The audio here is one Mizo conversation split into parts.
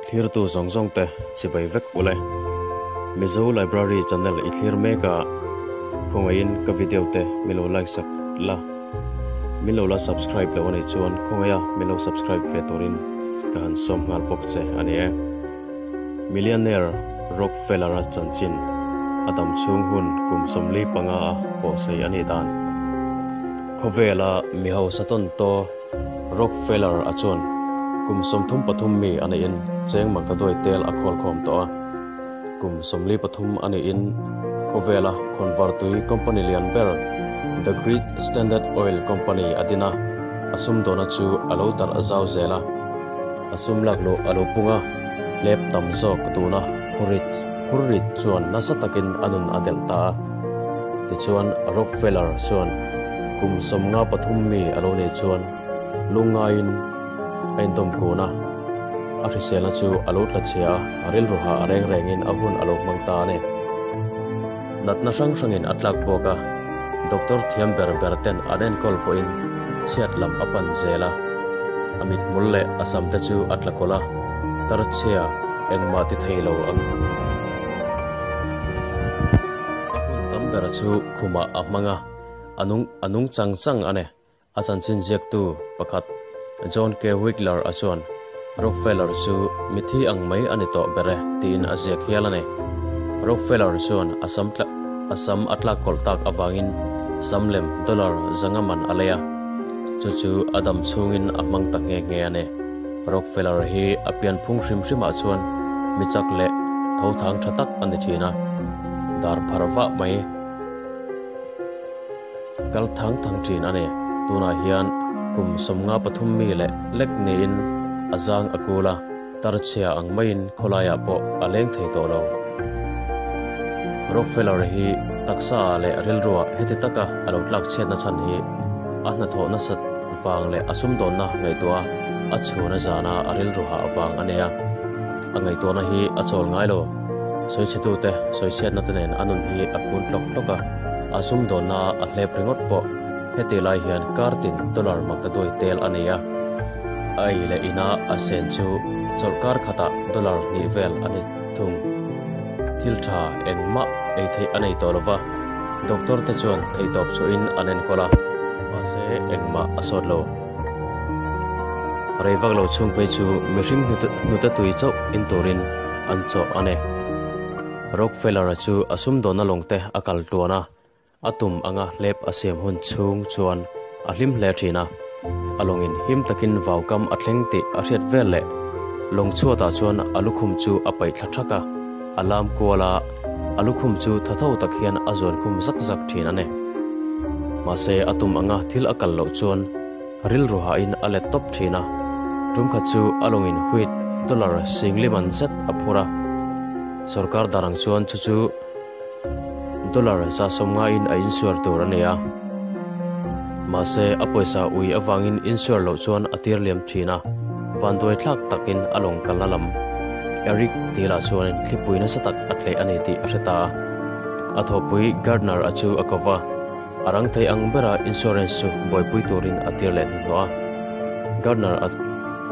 Thlirtu zawng zawng te chibai vek ule. Mizo Library channel i thlir mek a, khawngaihin ka video te min lo like sak la, min lo la subscribe lo anih chuan khawngaia min lo subscribe ve turin ka han sawm nghal bawk che a ni e. Millionaire Rockefeller-a chanchin a dam chhung hun kum 45 a pawhsei a nih dan. Khawvela mi hausa tawn taw Rockefeller a chuan kum 33 mi a neihin cheng maktaduai tel a khawlkhawm tawh a. Kum 43 a neihin khawvela khawnvartui company lian ber The Great Standard Oil Company a din a, a sumdawna chu a lo darh zau zel a. A sum lak loh a lo pung a, hlep tam zawk tuna phurrit phurrit chuan nasa takin a nun a delh ta a. Tichuan Rockefeller chuan kum 53 mi a lo nei chuan lungngaiin a intawm kun a, a hriselna chu a lo tla chhia a, a rilruha a reng rengin a hun a lo hmang ta a ni. Natna hrang hrangin a tlak bawk a, doctor thiam ber ber ten an enkawl pawhin chhiat lam a pan zel a, a mithmul leh a sam te chu a tla kawlh a, tarchhia engmah ti thei lo ang. A hun tam ber chu khumah a hmang a, a nung a nung chang chang a ni. A chanchin ziaktu pakhat John K. Wigler a chuan Rockefeller chu mithi ang mai a ni tawh ber e tiin a ziak hial a ni. Rockefeller chuan a sam tla a sam a tlak kawlh tak avangin sam lem dollar zanga man a lei a, chu chu a dam chhungin a hmang ta nghe nghe a ni. Rockefeller hi a pianphung hrim hrimah chuan mi chak leh tho thang tha tak a ni thin a, dar pharh vah mai. Kal thang thang thin a ni. Tunah hian kum 53 mi leh lek niin a zang a kul a, tarchhia ang maiin khawlaiah pawh a leng thei tawh lo. Rockefeller hi taksa ah leh rilruah heti taka a lo tlak chhiatna chhan hi a hnathawh nasat vang leh a sumdawnna ngaihtuah a chhun a zana a rilruha vang a nia. A ngaihtuahna hi a chawl ngai lo. Sawichhetute sawichhiatna te nen a nun hi a kun tlawk tlawk a, a sumdawnna a hlep ringawt pawh heti lai hian kartin dollar maktaduai tel a nei a. A ei leh ina a sen chu chawlhkar khatah dollar hnih vel a ni thung. Thil tha engmah ei theih a nei tawh lo va, doctor te chuan theihtawp chhuahin an enkawl a, mahse engmah a sawt lo. Rei vak lo chhung phei chu mihring hnute tui chauh in turin an chawh a ni. Rockefeller-a chu a sumdawnna lawng te a kal tluan a, a tum anga hlep a siam hun chhung chuan a hlim hle thin a. A lawngin him takin vaukam a thleng tih a hriat vel leh lawng chhuatah chuan a lukhum chu a paih thla thak a, a lam kual a, a lukhum chu tha tho tak hian a zuan khum zak zak thin a ni. Mahse a tum anga thil a kal loh chuan rilru hahin a let tawp thin a, tumkhat chu a lawngin wheat dollar sing liman zet a phur a, sorkar dar ang chuan chu chu dollar 150 in a insure tur a ni a. Mahse a pawisa ui avangin insure loh chuan a tir liam thin a, vanduai thlak takin a lawng kalna lam Eric tih lah chuanin thlipui nasa tak a tleh a ni tih a hre ta a. A thawhpui Gardner a chu a ko va, a rang thei ang bera insurance chu buaipui turin a tir leh hnuhnawh a. Gardner a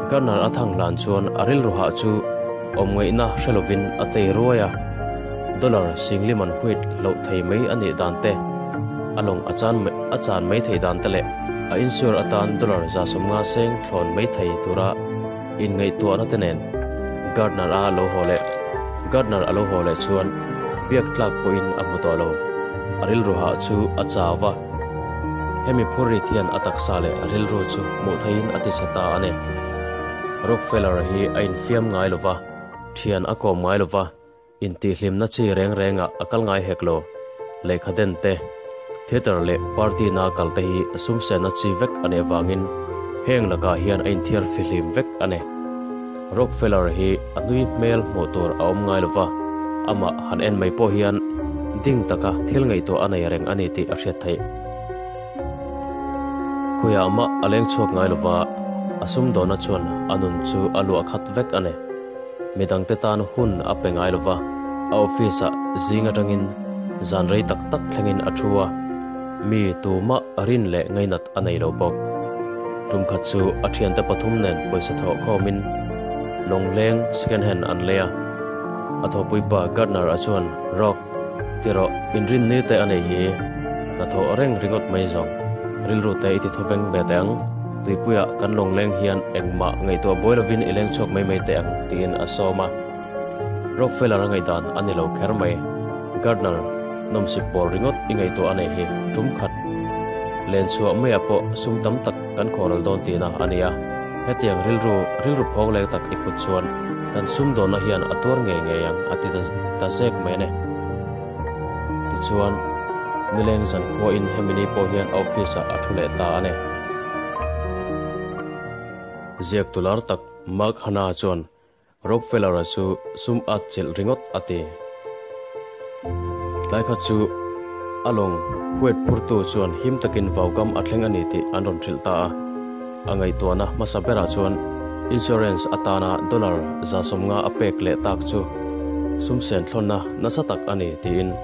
Gardner a thang hlan chuan a rilru hah chu awm ngaihna hre lovin a tei ruai a, dollar 10,000 wheat loh thei mai a nih dan te, a lawng a chan a chan mai thei dan te leh a insure atan dollar 150 seng thlawn mai thei tura inngaihtuahna te nen Gardner a lo haw leh Gardner a lo haw leh chuan biak tlak pawhin a hmu tawh lo. A rilru hah chu a chau va, hemi phurrit hian a taksa leh a rilru chu hmuh theihin a tichhe ta a ni. Rockefeller hi a infiam ngai lo va, thian a kawm ngai lo va, intihhlimna chi reng rengah a kal ngai hek lo. Lehkha den te, theatre leh party na kal te hi sumsehna chi vek a nih avangin heng lakah hian a inthiar fihlim vek a ni. Rockefeller hi a nui hmel hmuh tur a awm ngai lo va, amah han en mai pawh hian ding taka thil ngaihtuah a nei reng a ni tih a hriat theih. Khawiah mah a leng chhuak ngai lo va, a sumdawna chuan a nun chu a luah khat vek a ni. Midangte tan hun a pe ngai lo va, a office-ah zing atangin zan rei tak tak thlengin a thu a, mi tumah rin leh ngainat a nei lo bawk. Tumkhat chu a thiante pathum nen pawisa thawh khawmin Lawngleng second hand an lei a. A thawhpuipa Gardner-a chuan, Rock, ti rawh, inrinni te a nei hi. Hnathawh reng ringawt mai zawng. Rilru te i ti thawveng ve teh ang. Tuipuiah kan lawngleng hian engmah ngaihtuah buai lovin i leng chhuak mai mai teh ang, tiin a sawm a. Rockefeller-a ngaihdan a ni lo kher mai. Gardner, nawmsip pawl ringawt i ngaihtuah a nei hi tum khat. Len chhuah maiah pawh sum tam tak kan khawhral dawn tihna a ni a. Hetiang rilru rilru phawng leng tak i put chuan kan sumdawnna hian a tuar ngei ngei ang a ti ta zek mai a ni. Tichuan, nileng zankhuain hemi ni pawh hian a office-ah a thu leh ta a ni. Ziak tular tak Mark Hanna chuan Rockefeller-a chu sum at chilh ringawt a ti. Tlai khat chu a lawng huet phurtu chuan him takin vaukam a thleng a ni tih an rawn hrilh ta a. A ngaihtuahna hmasa berah chuan insurance atana dollar 150 a pek leh tak chu sum sen thlawnna nasa tak a ni tiin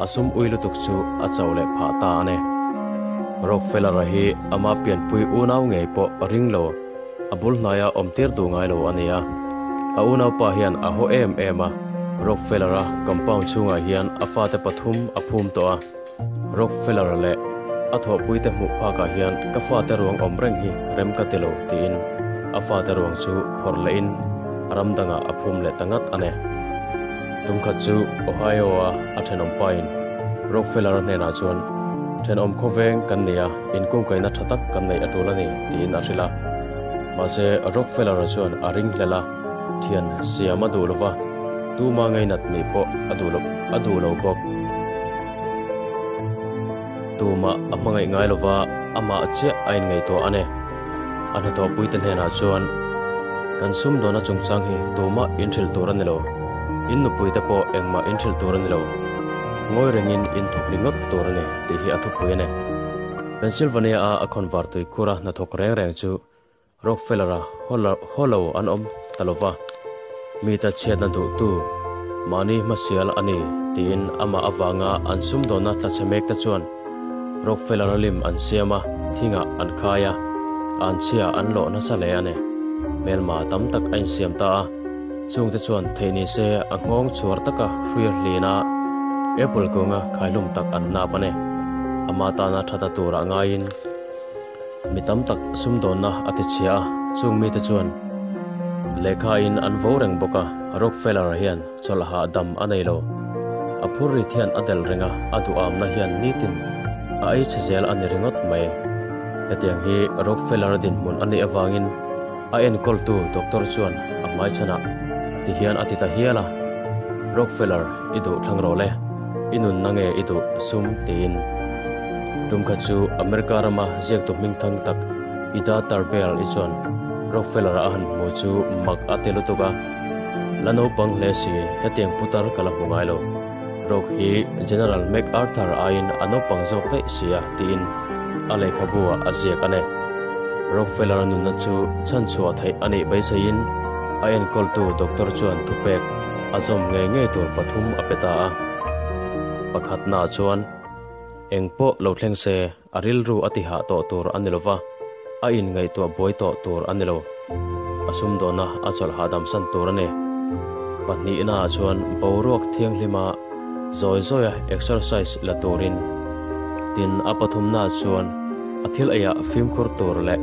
a sum ui lutuk chu a cho leh phah ta a ni. Rockefeller-a hi ama pianpui unau ngei pawh ring lo. A bul hnaia awm tir duh ngai lo a ni a. A unaupa hian a haw em em a, Rockefeller-a compound chhungah hian a fate pathum a phum tawh a. Rockefeller-a leh a thawhpuite hmuh phakah hian ka fate ruang awm reng hi rem ka ti lo tiin a fate ruang chu phawrh lehin ram dangah a phum leh ta ngat a ni. Tumkhat chu Ohio-a a thenawmpain Rockefeller-a hnenah chuan, Thenawm khawveng kan nei a, Inkungkaihna tha tak kan neih a tul a ni, tiin a hrilh a. Mahse, Rockefeller-a chuan a ring hlel a, thian siam a duh lo va, tuma ngeinat nih pawh a duh lo a duh lo bawk. Tumah a hmangaih ngai lo va, amah chiah a inngaihtuah a ni. A hnathawhpuite hnenah chuan, Kan sumdawna chungchang hi tumah inhrilh tur a ni lo. In nupuite pawh engmah inhrilh tur a ni lo. Ngawi rengin in thawk ringawt tur a ni, tih hi a thupui a ni. Pennsylvania-a a khawnvar tuikhura hnathawk reng reng chu Rockefeller-a haw lo an awm ta lo va, mita chhiatna duhtu mahni hmasial a ni tiin amah avanga an sumdawnna tlachhe mekte chuan Rockefeller-a lim an siam a, thingah an khai a, anchhia an lawh nasa hle a ni. Hmelma tam tak a insiam ta a. Chungte chuan theih ni se a nghawng chhuar taka hruia hlin a, apple kunga khaihlum tak an nap a ni. Ama tana thata turah ngaiin mi tam tak sumdawnna a ti chhia a, chung mite chuan lehkha in an vo reng bawk a, Rockefeller hian chawlhah dam a nei lo. A phur rit hian a del reng a, a duhamna hian nitin a ei chhe zel a ni ringawt mai. Hetiang hi Rockefeller dinhmun a nih avangin A enkawltu doctor chuan a hmaichhanah ti hian a ti ta hial a, Rockefeller, i duh thlang rawh le, i nunna nge i duh sum tiin. Tum kha chu America rama ziaktu hmingthang tak Ida Tarbell i chuan Rockefeller a han hmu chu mak a ti lutuk a, La naupang hle si, hetiang putar ka la hmu ngai lo. Rock hi General MacArthur aiin a naupang zawk daih si a tiin a lehkhabu ah a ziak a ni. Rockefeller-a nunna chu chhanchhuah theih a nih beiseiin a enkawltu doctor chuan thupek a zawm ngei ngei tur pathum a pe ta a. Pakhatnaah chuan eng pawh lo thleng se a rilru a tihah tawh tur a ni lo va, a inngaihtuah buai tawh tur a ni lo. A sumdawna a chawlh hahdam san tur a ni. Pahnihnaah chuan boruak thianghlima zawi zawia exercise la turin, tin a pathumnaah chuan a thil eiah fimkhur tur leh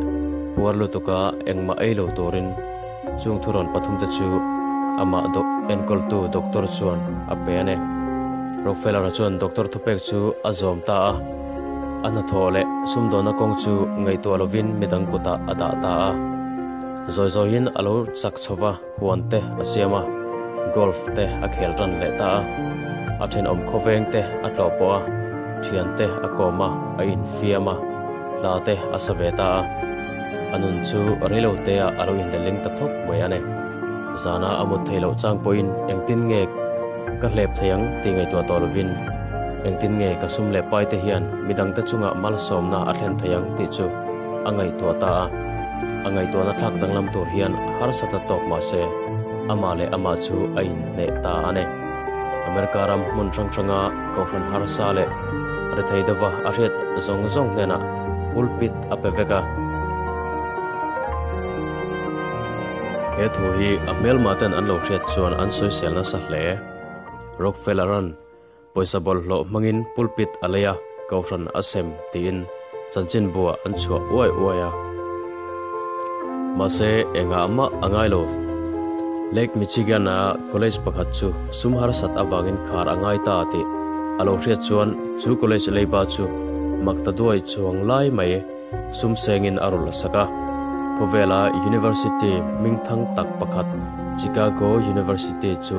puar lutuka engmah ei lo turin chung thurawn pathumte chu amah enkawltu doctor chuan a pe a ni. Rockefeller-a chuan doctor thupek chu a zawm ta a. A hnathawh leh sumdawnna kawng chu ngaihtuah lovin midang kutah a dah ta a. Zawi zawiin a lo chak chho va, huan te a siam a, golf te a khel tan leh ta a. A thenawm khawveng te a tlawh pawh a, thian te a kawm a, a infiam a, hla te a sa ve ta a. A nun chu reilo te ah a lo inreling ta thawk mai a ni. Zana a mut theih loh chang pawhin engtin nge ka hlep thei ang tih ngaihtuah tawh lovin engtin nge ka sum leh pai te hian midangte chungah malsawmna a thlen thei ang tih chu a ngaihtuah ta a. A ngaihtuahna thlak danglam tur hian harsatna tawk mah se amah leh amah chu a inhneh ta a ni. America ram hmun hrang hranga kohhran harsa leh rethei deuha a hriat zawng zawng hnenah pulpit a pe vek a. He thu hi a hmelma ten an lo hriat chuan an sawisel nasa hle. Rockefeller-a'n pawisa bawlhhlawh hmangin pulpit a lei a, kohhran a sem tiin chanchinbuah an chhuah uai uai a. Mahse, engah mah a ngai lo. Lake Michigan-a college pakhat chu sum harsat avangin khar a ngai ta tih a lo hriat chuan chu college leiba chu mak ta duai chuang lai mai sum sengin a rulh sak a. Khawvela university hmingthang tak pakhat Chicago University chu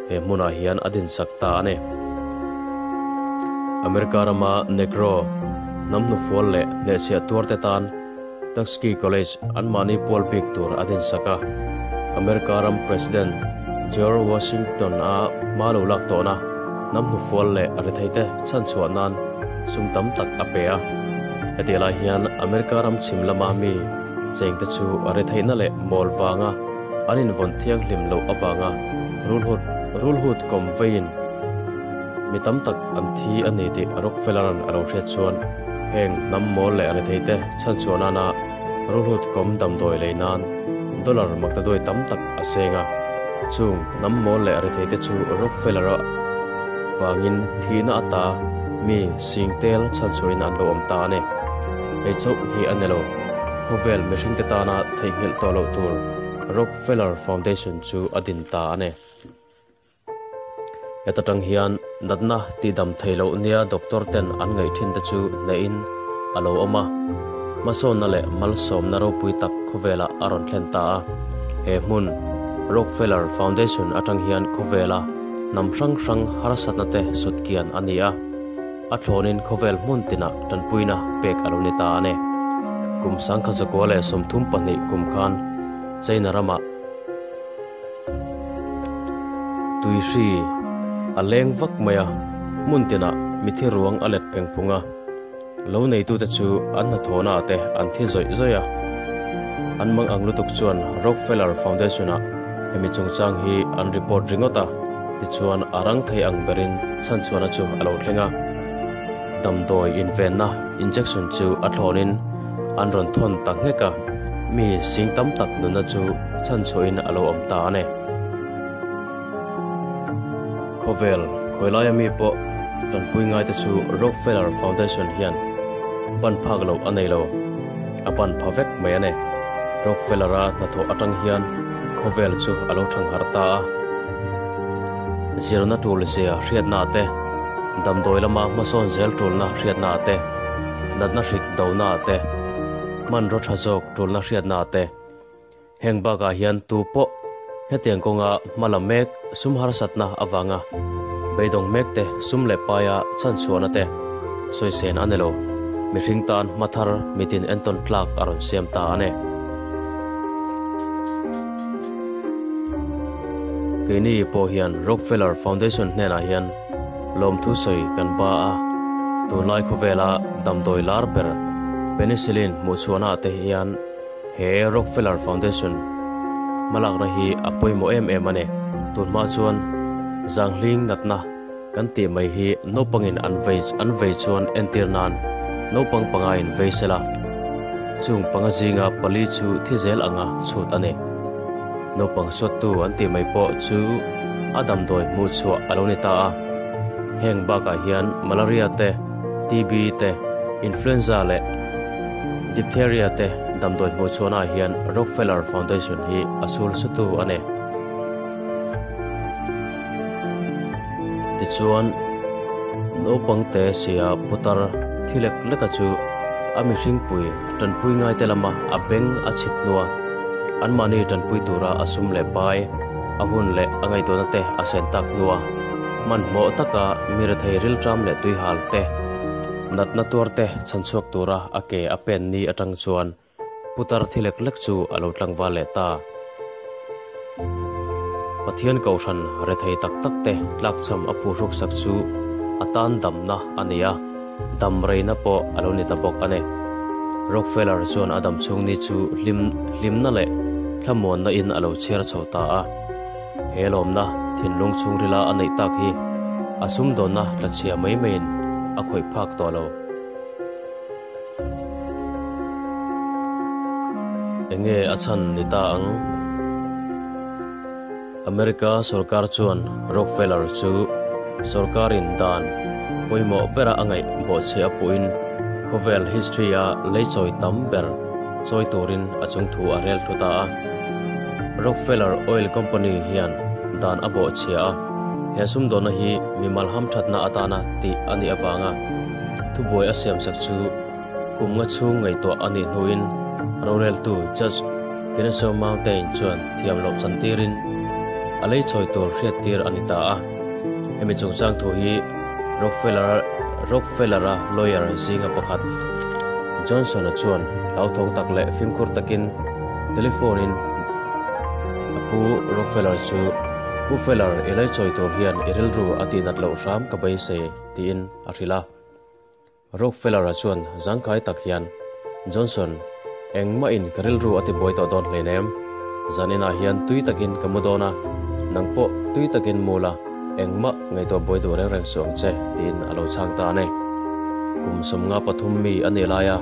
he hmunah hian a dinsak ta a ni. America rama Negro hnam hnufual leh hnehchhiah tuarte tan Tuskegee College anmahni pual bik tur a dinsak a. America ram President George Washington-a hma lo lak tawhna hnam hnufual leh retheite chhanchhuah nan sum tam tak a pe a. Hetiang lai hian America ram chhim lama mi chengte chu retheihna leh mawl vanga an invawn thianghlim loh avanga rulhut rulhut kawm veiin mi tam tak an thi a ni tih Rockefeller-a'n a lo hriat chuan heng hnam mawl leh retheite chhanchhuah nana rulhut kawm damdawi lei nan dollar maktaduai tam tak a seng a. Chung hnam mawl leh retheite chu Rockefeller-a vangin thihna ata mi sing tel chhanchhuahin an lo awm ta a ni. Hei chauh hi a ni lo. Khawvel mihringte tana theihnghilh tawh loh tur Rockefeller Foundation chu a din ta a ni. Heta tang hian natna tihdam thei loh nia doctor ten an ngaih thin te chu hnehin a lo awm a, hmasawnna leh malsawmna ropui tak khawvelah a rawn thlen ta a. He hmun Rockefeller Foundation atang hian khawvela hnam hrang hrang harsatna te sutkian a ni a. A thlawnin khawvel hmun tinah tanpuina pek a lo ni ta a ni. Kum 1932 kum khan China ramah tuihri a leng vak mai a, hmun tinah mithi ruang a let pheng phung a. Lo neitute chu an hnathawhnaah te an thi zawih zawih a. An mang ang lutuk chuan Rockefeller Foundation-ah hemi chungchang hi an report ringawt a, tichuan a rang thei ang berin chhanchhuahna chu a lo thleng a. Damdawi invenna injection chu a thlawnin an rawn thawn ta nghek a, mi sing tam tak nunna chu chhanchhuahin a lo awm ta a ni. Khawvel khawilaia mi pawh tanpui ngaite chu Rockefeller Foundation hian ban phak loh a nei lo, a ban pha vek mai a ni. Rockefeller-a hnathawh atang hian khawvel chu a lo thangharh ta a. Zirna tul zia hriatna te, damdawi lama hmasawn zel tulna hriatna te, natna hrik dona te, hmanraw tha zawk tulna hriatna te, Heng bakah hian tu pawh hetiang kawnga hma la mek sum harsatna avanga beidawng mek te sum leh paia chhanchhuahna te sawisen a ni lo. Mihring tan hma thar mitin entawn tlak a rawn siam ta a ni. Keini pawh hian Rockefeller Foundation hnenah hian lawmthu sawi kan ba a, tunlai khawvela damdawi lar ber penicillin hmuhchhuahna te hian He Rockefeller Foundation hmalakna hi a pawimawh em em a ni. Tunhma chuan zanghling natna kan tih mai hi naupangin an vei an vei chuan entir nan naupang pangain vei sela, chung panga zinga pali chu thi zel anga chhut a ni. Naupang suattu an tih mai pawh chu a damdawi hmuh chhuah a lo ni ta a. Heng bakah hian malaria te, TB te, influenza leh Diphtheria te damdawi hmuh chhuahnaah hian Rockefeller Foundation hi a sul sutu a ni. Tichuan, naupang te sia putar thi lek leka chu a mihringpui tanpui ngaite lama a beng a chhit hnua anmahni tanpui tura a sum leh pai, a hun leh a ngaihtuahna te a sen tak hnua hmanhmawh taka mi rethei rilṭam leh tuihal te Natna tuarte chhanchhuak tura a ke a pen ni atang chuan putar thi lek lek chu a lo tlangval leh ta. Pathian Kohhran rethei tak tak te tlakchham a phuhruk sak chu a tan damna a ni a, dam reina pawh a lo ni ta bawk a ni. Rockefeller chuan a dam chhung ni chu hlim hlimna leh thlamuanna in a lo chhiar chho ta a. He lawmna thinlung chhungrila a neih tak hi a sumdawnna tlachhia mai maiin a khawih phak tawh lo. Enge a chhan ni ta ang? America sorkar chuan Rockefeller chu sorkarin dan pawimawh bera a ngaih bawhchhiah a puhin khawvel history-a leichawi tam ber chawi turin a chungthu a rel thlu ta a. Rockefeller Oil Company hian dan a bawhchhiah a, he sumdawnna hi mimal hamthatna atana tih a nih avanga thubuai a siamsak chu kum nga chhung ngaihtuah a nih hnuin roreltu Judge Kennesaw Mountain chuan thiam loh chantirin a lei chawi tur hriattir a ni ta a. Hemi chungchang thu hi Rockefeller Rockefeller-a lawyer zinga pakhat Johnson-a chuan hlauthawng tak leh fimkhur takin telephone-in a pu Rockefeller chu Pu Feller, i lei chawi tur hian i rilru a tihnat loh hram ka beisei tiin a hrilh a. Rockefeller-a chuan zangkai tak hian, Johnson, engmahin ka rilru a tibuai tawh dawn hleinem. Zaninah hian tui takin ka mu dawn a, nang pawh tui takin mu la, engmah ngaihtuah buai duh reng reng suh ang che, tiin a lo chhang ta a ni. Kum 73 mi a nih laia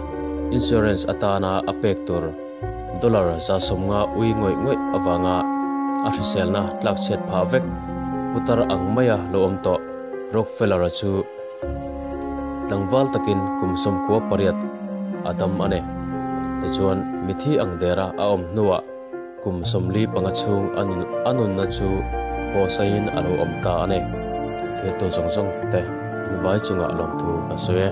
insurance atana a pek tur dollar 150 ui ngawih ngawih avanga a hriselna tlakchhiat phah vek putar ang maia lo awm tawh Rockefeller-a chu Tlangval takin kum 98 a dam a ni. Tichuan, mithi ang dera a awm hnuah kum 45 chhung a nunna chu pawhsaiin a lo awm ta a ni. Thirtu zawng zawng te invai chungah lawmthu ka sawi e.